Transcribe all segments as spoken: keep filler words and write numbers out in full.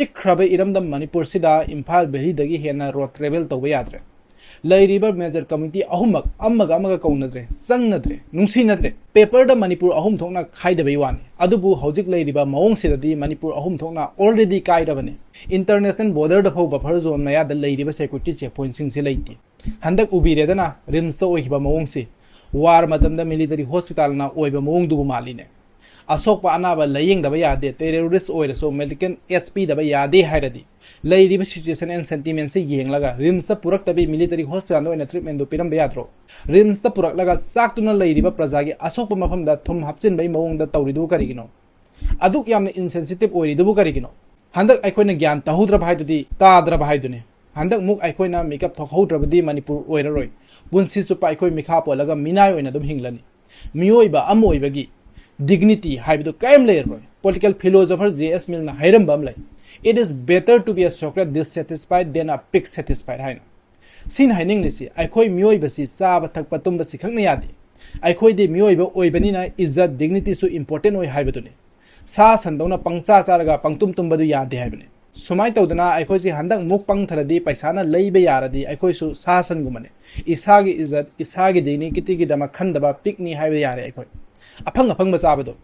ꯄꯤꯛꯈ꯭ꯔꯕ ꯏꯔꯝꯗꯝ ꯃꯅꯤꯄꯨꯔꯁꯤꯗ ꯏꯝꯐꯥꯜ ꯚꯦꯂꯤꯗꯒꯤ ꯍꯦꯟꯅ ꯔꯣꯗ ꯇ꯭ꯔꯦꯚꯦꯜ ꯇꯧꯕ ꯌꯥꯗ꯭ꯔꯦ꯫ ꯂꯩꯔꯤꯕ ꯃꯦꯖꯔ ꯀꯝꯃ꯭ꯌꯨꯅꯤꯇꯤ ꯑꯍꯨꯝꯃꯛ ꯑꯃꯒ ꯑꯃꯒ ꯀꯧꯅꯗ꯭ꯔꯦ, ꯆꯪꯅꯗ꯭ꯔꯦ, ꯅꯨꯡꯁꯤꯅꯗ꯭ꯔꯦ꯫ ꯄꯦꯄꯔꯗ ꯃꯅꯤꯄꯨꯔ ꯑꯍꯨꯝ ꯊꯣꯛꯅ ꯈꯥꯏꯗꯕꯩ ꯋꯥꯅꯤ, ꯑꯗꯨꯕꯨ ꯍꯧꯖꯤꯛ ꯂꯩꯔꯤꯕ ꯃꯑꯣꯡꯁꯤꯗꯗꯤ ꯃꯅꯤꯄꯨꯔ ꯑꯍꯨꯝ ꯊꯣꯛꯅ already ꯀꯥꯏꯔꯕꯅꯤ꯫ ꯏꯟꯇꯔꯅꯦꯁꯅꯦꯜ ꯕꯣꯔꯗꯔꯗ ꯐꯥꯎ ꯕꯐꯔ ꯖꯣꯟ ꯃꯌꯥꯗ ꯂꯩꯔꯤꯕ ꯁꯦꯀ꯭ꯌꯨꯔꯤꯇꯤ ꯆꯦꯛ ꯄꯣꯏꯟꯁꯤꯡꯁꯤ ꯂꯩꯇꯦ꯫ ꯍꯟꯗꯛ ꯎꯕꯤꯔꯦꯗꯅ ꯔꯤꯝꯁꯇ ꯑꯣꯏꯈꯤꯕ ꯃꯑꯣꯡꯁꯤ꯫ ꯋꯥꯔ ꯃꯇꯝꯗ ꯃꯤꯂꯤꯇꯔꯤ ꯍꯣꯁꯄꯤꯇꯥꯜꯅ ꯑꯣꯏꯕ ꯃꯑꯣꯡꯗꯨꯕꯨ ꯃꯥꯜꯂꯤꯅꯦ꯫ ꯑꯁꯣꯛꯄ ꯑꯅꯥꯕ ꯂꯥꯌꯦꯡꯗꯕ ꯌꯥꯗꯦ, ꯇꯦꯔꯣꯔꯤꯁ ꯑꯣꯏꯔꯁꯨ ꯃꯦꯗꯤꯀꯦꯜ ꯑꯦꯗ ꯄꯤꯗꯕ ꯌꯥꯗꯦ ꯍꯥꯏꯔꯗꯤ, ꯂꯩꯔꯤꯕ ꯁꯤꯆꯨꯋꯦꯁꯟ ꯑꯦꯟ ꯁꯦꯟꯇꯤꯃꯦꯟꯁꯤ ꯌꯦꯡꯂꯒ ꯔꯤꯝꯁꯇ ꯄꯨꯔꯛꯇꯕꯤ ꯃꯤꯂꯤꯇꯔꯤ ꯍꯣꯁꯄꯤꯇꯥꯜꯗ ꯑꯣꯏꯅ ꯇ꯭ꯔꯤꯠꯃꯦꯟꯗꯨ ꯄꯤꯔꯝꯕ ꯌꯥꯗ꯭ꯔꯣ? ꯔꯤꯝꯁꯇ ꯄꯨꯔꯛꯂꯒ ꯆꯥꯛꯇꯨꯅ ꯂꯩꯔꯤꯕ ꯄ꯭ꯔꯖꯥꯒꯤ ꯑꯁꯣꯛꯄ ꯃꯐꯝꯗ ꯊꯨꯝ ꯍꯥꯞꯆꯤꯟꯕꯒꯤ ꯃꯑꯣꯡꯗ ꯇꯧꯔꯤꯗꯨꯕꯨ ꯀꯔꯤꯒꯤꯅꯣ? ꯑꯗꯨꯛ ꯌꯥꯝꯅ ꯏꯟꯁꯦꯟꯁꯤꯇꯤꯚ ꯑꯣꯏꯔꯤꯗꯨꯕꯨ ꯀꯔꯤꯒꯤꯅꯣ? ꯍꯟꯗꯛ ꯑꯩꯈꯣꯏꯅ ꯒ꯭ꯌꯥꯟ ꯇꯥꯍꯧꯗ꯭ꯔꯕ ꯍꯥꯏꯗꯨꯗꯤ, ꯇꯥꯗ꯭ꯔꯕ ꯍꯥꯏꯗꯨꯅꯤ꯫ ꯍꯟꯗꯛ ꯃꯨꯛ ꯑꯩꯈꯣꯏꯅ ꯃꯤꯀꯞ ꯊꯣꯛꯍꯧꯗ꯭ꯔꯕꯗꯤ ꯃꯅꯤꯄꯨꯔ ꯑꯣꯏꯔꯔꯣꯏ꯫ ꯄꯨꯟꯁꯤ ꯆꯨꯞꯄ ꯑꯩꯈꯣꯏ ꯃꯤꯈꯥ ꯄꯣꯜꯂꯒ ꯃꯤꯅꯥꯏ ꯑꯣꯏꯅ ꯑꯗꯨꯝ ꯍꯤꯡꯂꯅꯤ꯫ ꯃꯤꯑꯣꯏꯕ ꯑꯃ ꯑꯣꯏꯕꯒꯤ ꯗꯤꯒꯅꯤꯇꯤ ꯍꯥꯏꯕꯗꯨ ꯀꯔꯤꯝ ꯂꯩꯔꯔꯣꯏ꯫ ꯄꯣꯂꯤꯇꯤꯀꯦꯜ ꯐꯤꯂꯣꯁꯣꯐꯔ ꯖꯦ ꯑꯦꯁ ꯃꯤꯜꯅ ꯍꯥꯏꯔꯝꯕ ꯑꯃ ꯂꯩ, "It is better to be a chocolate dissatisfied than a pig satisfied" ꯍꯥꯏꯅ꯫ ꯁꯤꯅ ꯍꯥꯏꯅꯤꯡꯂꯤꯁꯤ, ꯑꯩꯈꯣꯏ ꯃꯤꯑꯣꯏꯕꯁꯤ ꯆꯥꯕ ꯊꯛꯄ ꯇꯨꯝꯕꯁꯤ ꯈꯛꯅ ꯌꯥꯗꯦ꯫ ꯑꯩꯈꯣꯏꯗꯤ ꯃꯤꯑꯣꯏꯕ ꯑꯣꯏꯕꯅꯤꯅ ꯏꯖꯠ, ꯗꯤꯒꯅꯤꯇꯤꯁꯨ ꯏꯝꯄꯣꯔꯇꯦꯟ ꯑꯣꯏ ꯍꯥꯏꯕꯗꯨꯅꯤ꯫ ꯁꯥ ꯁꯟꯗꯧꯅ ꯄꯪꯆꯥ ꯆꯥꯔꯒ ꯄꯪꯇꯨꯝ ꯇꯨꯝꯕꯗꯨ ꯌꯥꯗꯦ ꯍꯥꯏꯕꯅꯤ꯫ ꯁꯨꯃꯥꯏꯅ ꯇꯧꯗꯅ ꯑꯩꯈꯣꯏꯁꯤ ꯍꯟꯗꯛ ꯃꯨꯛ ꯄꯪꯊꯔꯗꯤ ꯄꯩꯁꯥꯅ ꯂꯩꯕ ꯌꯥꯔꯗꯤ ꯑꯩꯈꯣꯏꯁꯨ ꯁꯥ ꯁꯟꯒꯨꯝꯕꯅꯤ꯫ ꯏꯁꯥꯒꯤ ꯏꯖꯠ, ꯏꯁꯥꯒꯤ ꯗꯤꯒꯅꯤꯇꯤꯒꯤꯗꯃꯛ ꯈꯟꯗꯕ ꯄꯤꯛꯅꯤ ꯍꯥꯏꯕ ꯌꯥꯔꯦ ꯑꯩꯈꯣꯏ꯫ ꯑꯐꯪ ꯑꯐꯪꯕ ꯆꯥꯕꯗꯣ꯫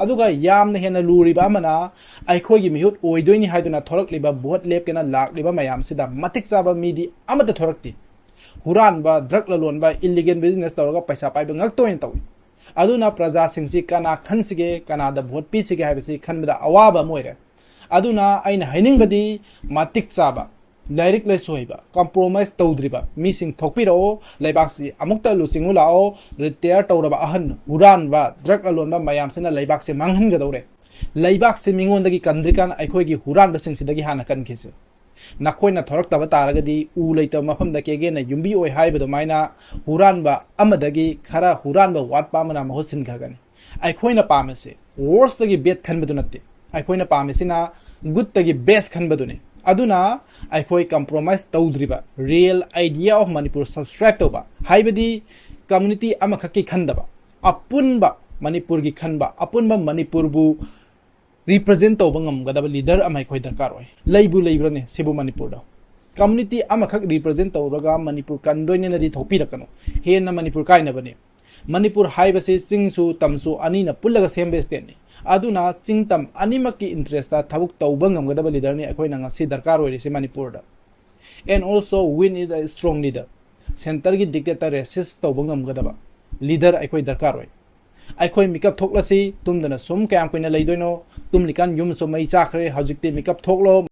ꯑꯗꯨꯒ ꯌꯥꯝꯅ ꯍꯦꯟꯅ ꯂꯨꯔꯤꯕ ꯑꯃꯅ, ꯑꯩꯈꯣꯏꯒꯤ ꯃꯤꯍꯨꯠ ꯑꯣꯏꯗꯣꯏꯅꯤ ꯍꯥꯏꯗꯨꯅ ꯊꯣꯔꯛꯂꯤꯕ ꯚꯣꯠ ꯂꯦꯞꯀꯦꯅ ꯂꯥꯛꯂꯤꯕ ꯃꯌꯥꯝꯁꯤꯗ ꯃꯇꯤꯛ ꯆꯥꯕ ꯃꯤꯗꯤ ꯑꯃꯠꯇ ꯊꯣꯔꯛꯇꯦ꯫ ꯍꯨꯔꯥꯟꯕ, ꯗ꯭ꯔꯒ ꯂꯂꯣꯟꯕ, ꯏꯜꯂꯤꯒꯦꯜ ꯕꯤꯖꯤꯅꯦꯁ ꯇꯧꯔꯒ ꯄꯩꯁꯥ ꯄꯥꯏꯕ ꯉꯥꯛꯇ ꯑꯣꯏꯅ ꯇꯧꯏ꯫ ꯑꯗꯨꯅ ꯄ꯭ꯔꯖꯥꯁꯤꯡꯁꯤ ꯀꯅꯥ ꯈꯟꯁꯤꯒꯦ, ꯀꯅꯥꯗ ꯚꯣꯠ ꯄꯤꯁꯤꯒꯦ ꯍꯥꯏꯕꯁꯤ ꯈꯟꯕꯗ ꯑꯋꯥꯕ ꯑꯃ ꯑꯣꯏꯔꯦ꯫ ꯑꯗꯨꯅ ꯑꯩꯅ ꯍꯥꯏꯅꯤꯡꯕꯗꯤ, ꯃꯇꯤꯛ ꯆꯥꯕ, ꯂꯥꯏꯔꯤꯛ ꯂꯥꯏꯁꯨ ꯍꯩꯕ, ꯀꯝꯄ꯭ꯔꯣꯃꯥꯏꯁ ꯇꯧꯗ꯭ꯔꯤꯕ ꯃꯤꯁꯤꯡ ꯊꯣꯛꯄꯤꯔꯛꯑꯣ, ꯂꯩꯕꯥꯛꯁꯤ ꯑꯃꯨꯛꯇ ꯂꯨꯆꯤꯡꯉꯨ ꯂꯥꯛꯑꯣ꯫ ꯔꯤꯇꯥꯌꯔ ꯇꯧꯔꯕ ꯑꯍꯟ, ꯍꯨꯔꯥꯟꯕ, ꯗ꯭ꯔꯒ ꯂꯂꯣꯟꯕ ꯃꯌꯥꯝꯁꯤꯅ ꯂꯩꯕꯥꯛꯁꯦ ꯃꯥꯡꯍꯟꯒꯗꯧꯔꯦ꯫ ꯂꯩꯕꯥꯛꯁꯤ ꯃꯤꯉꯣꯟꯗꯒꯤ ꯀꯟꯗ꯭ꯔꯤꯀꯥꯟ ꯑꯩꯈꯣꯏꯒꯤ ꯍꯨꯔꯥꯟꯕꯁꯤꯡꯁꯤꯗꯒꯤ ꯍꯥꯟꯅ ꯀꯟꯈꯤꯁꯦ꯫ ꯅꯈꯣꯏꯅ ꯊꯣꯔꯛꯇꯕ ꯇꯥꯔꯒꯗꯤ ꯎ ꯂꯩꯇꯕ ꯃꯐꯝꯗ ꯀꯦꯒꯦꯅ ꯌꯨꯝꯕꯤ ꯑꯣꯏ ꯍꯥꯏꯕ ꯑꯗꯨꯃꯥꯏꯅ ꯍꯨꯔꯥꯟꯕ ꯑꯃꯗꯒꯤ ꯈꯔ ꯍꯨꯔꯥꯟꯕ ꯋꯥꯠꯄ ꯑꯃꯅ ꯃꯍꯨꯠ ꯁꯤꯟꯈ꯭ꯔꯒꯅꯤ꯫ ꯑꯩꯈꯣꯏꯅ ꯄꯥꯝꯃꯤꯁꯦ ꯋꯣꯔꯁꯇꯒꯤ ꯕꯦꯠ ꯈꯟꯕꯗꯨ ꯅꯠꯇꯦ꯫ ꯑꯩꯈꯣꯏꯅ ꯄꯥꯝꯃꯤꯁꯤꯅ ꯒꯨꯗꯇꯒꯤ ꯕꯦꯁ ꯈꯟꯕꯗꯨꯅꯤ꯫ ꯑꯗꯨꯅ ꯑꯩꯈꯣꯏ compromise ꯇꯧꯗ꯭ꯔꯤꯕ, Real Idea of Manipur subscribe ꯇꯧꯕ, ꯍꯥꯏꯕꯗꯤ ꯀꯝꯃ꯭ꯌꯨꯅꯤꯇꯤ ꯑꯃꯈꯛꯀꯤ ꯈꯟꯗꯕ, ꯑꯄꯨꯟꯕ ꯃꯅꯤꯄꯨꯔꯒꯤ ꯈꯟꯕ, ꯑꯄꯨꯟꯕ ꯃꯅꯤꯄꯨꯔꯕꯨ represent ꯇꯧꯕ ꯉꯝꯒꯗꯕ leader ꯑꯃ ꯑꯩꯈꯣꯏ ꯗꯔꯀꯥꯔ ꯑꯣꯏ꯫ ꯂꯩꯕꯨ ꯂꯩꯕ꯭ꯔꯅꯦ ꯁꯤꯕꯨ ꯃꯅꯤꯄꯨꯔꯗ? Community ꯑꯃꯈꯛ represent ꯇꯧꯔꯒ ꯃꯅꯤꯄꯨꯔ ꯀꯟꯗꯣꯏꯅꯦꯅꯗꯤ ꯊꯣꯛꯄꯤꯔꯛꯀꯅꯨ, ꯍꯦꯟꯅ ꯃꯅꯤꯄꯨꯔ ꯀꯥꯏꯅꯕꯅꯦ꯫ ꯃꯅꯤꯄꯨꯔ ꯍꯥꯏꯕꯁꯤ ꯆꯤꯡꯁꯨ ꯇꯝꯁꯨ ꯑꯅꯤꯅ ꯄꯨꯜꯂꯒ ꯁꯦꯝꯕ stateꯅꯤ꯫ ꯑꯗꯨꯅ ꯆꯤꯡ ꯇꯝ ꯑꯅꯤꯃꯛꯀꯤ interestꯇ ꯊꯕꯛ ꯇꯧꯕ ꯉꯝꯒꯗꯕ leaderꯅꯤ ꯑꯩꯈꯣꯏꯅ ꯉꯁꯤ ꯗꯔꯀꯥꯔ ꯑꯣꯏꯔꯤꯁꯤ ꯃꯅꯤꯄꯨꯔꯗ꯫ And also we need a strong leader. Centreꯒꯤ dictator resist ꯇꯧꯕ ꯉꯝꯒꯗꯕ leader ꯑꯩꯈꯣꯏ ꯗꯔꯀꯥꯔ ꯑꯣꯏ꯫ ꯑꯩꯈꯣꯏ ꯃꯤꯀꯞ ꯊꯣꯛꯂꯁꯤ꯫ ꯇꯨꯝꯗꯅ ꯁꯨꯝ ꯀꯌꯥꯝ ꯀꯨꯏꯅ ꯂꯩꯗꯣꯏꯅꯣ? ꯇꯨꯝꯂꯤꯀꯥꯟ ꯌꯨꯝꯁꯨ ꯃꯩ ꯆꯥꯈ꯭ꯔꯦ꯫ ꯍꯧꯖꯤꯛꯇꯤ ꯃꯤꯀꯞ ꯊꯣꯛꯂꯣ꯫